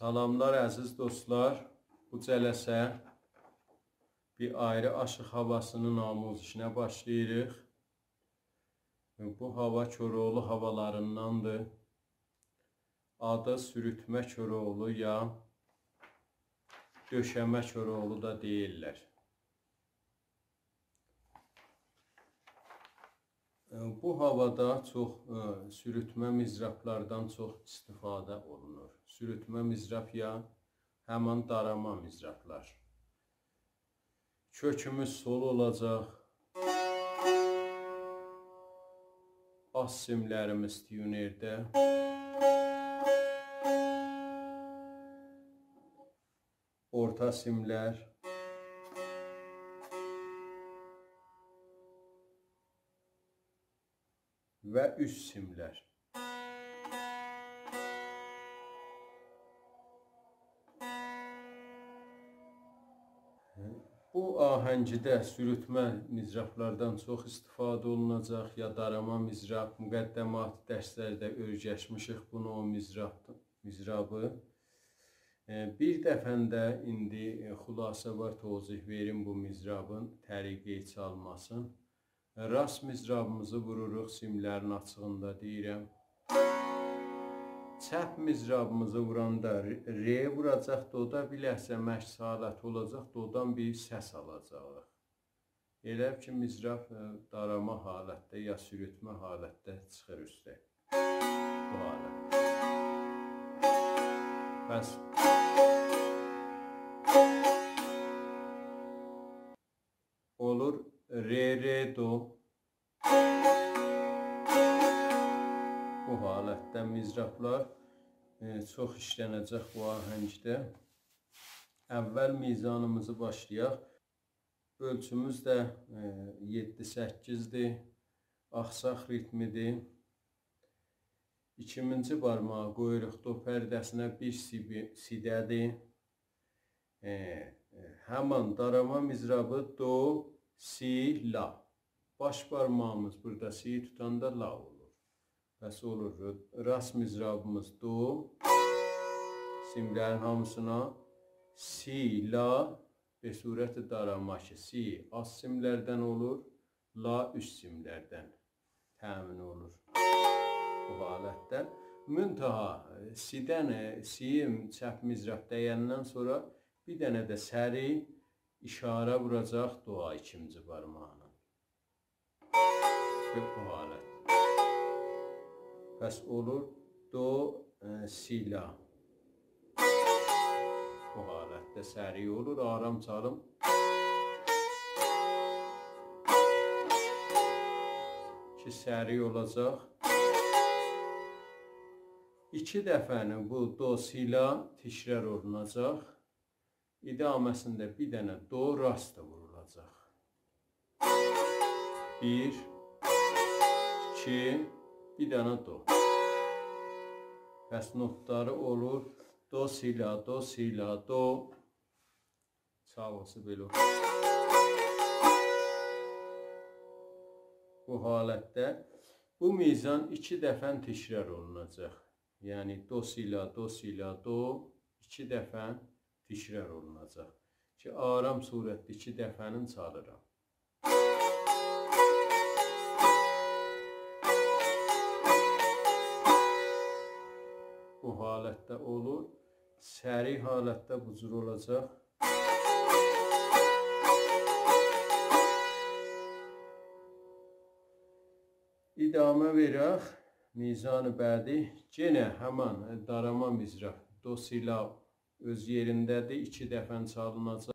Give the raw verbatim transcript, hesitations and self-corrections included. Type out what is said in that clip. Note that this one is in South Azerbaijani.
سلاملار عزیز دوستلار. بو جلسه بیر آیری آشیق هاواسینین آموزشینه باشلاییریق. بو هاوا کوراوغلو هاوالاریندان‌دیر. آدی سوروتمه کوراوغلو یا دؤشمه کوراوغلو دا دئییرلر. ائ، بو هاوادا چوخ، ائ، سوروتمه مضرابلاردان چوخ استفاده اولونور. سوروتمه مضراب یا همین داراما مضرابلار. کؤکوموز سول اولاجاق. آست سیملریمیز تیونرده. اورتا سیملر و اوست سیملر. بو آهنگیده سوروتمه مضرابلاردان چوخ استفاده اولوناجاق، یا داراما مضراب. مقدماتی درسلرده اؤیرشمیشیک بونو، او مضراب، مضرابی. ائ، بیر دفعه ده ایندی، ائ، خلاصه‌وار توضیح وئریم بو مضرابین طریقه‌ی چالماسین. راست مضرابیمیزی ووروروق سیملرین آچیغیندا، دئییرم. چپ مضرابیمیزی ووراندا ر، ر ووراجاق، دودا بیر لحظه مکث حالتی اولاجاق، دودان بیر سس آلاجاغیق. ائله کی مضراب، ائ، داراما حالتده یا سوروتمه حالتده چیخیر اوسته. بو حالت. پس اولور ر، ر، دو. بو حالتده مضرابلار، ائ، چوخ ایشلنه‌جک بو آهنگده. اول میزانیمیزی باشلایاق. اؤلچوموز ده، ائ، یئددی سککیزدیر. آخساق ریتمی‌دیر. ایکیمینجی بارماغی قویوروق دو پرده‌سینه، بیر سی، سی‌ده‌دیر. ائ، ائ، همین داراما مضرابی دو، سی، لا. باش بارماغیمیز بورادا سی توتاندا لا اولور. پس اولور، راست مضرابیمیز دو، سیملرین هامیسینا، سی، لا، به صورت داراما کی سی آست سیملردن اولور، لا اوست سیملردن تأمین اولور بو حالتده. منتها، ائ، سی‌دن، ائ، سی چپ مضراب دَیندن سونرا بیر دنه ده سریع اشاره ووراجاق دویا ایکینجی بارماغینان. و بو حالت. پس اولور دو، ائ، سی، لا. بو حالتده سریع اولور، آرام چالیم. کی سریع اولاجاق. ایکی دفعه‌نی بو دو، سی، لا تکرار اولوناجاق. ادامه‌سینده بیر دنه دو راست وورولاجاق. بیر، ایکی، بیر دنه دو. پس نوتلاری اولور دو، سی، لا، دو، سی، لا، دو. چالغیسی بئله اولور. بو حالتده بو میزان ایکی دفعه تکرار اولوناجاق. یعنی دو، سی، لا، دو، سی، لا، دو ایکی دفعه تکرار اولوناجاق کی آرام صورتده ایکی دفعه‌نین چالیرام. بو حالتده اولور. سریع حالتده بو جور اولاجاق. ادامه وئرک. میزان بعدی یئنه همین داراما مضراب. دو، سی، لا اؤز یئرینده‌دیر، ایکی دفعه چالیناجاق.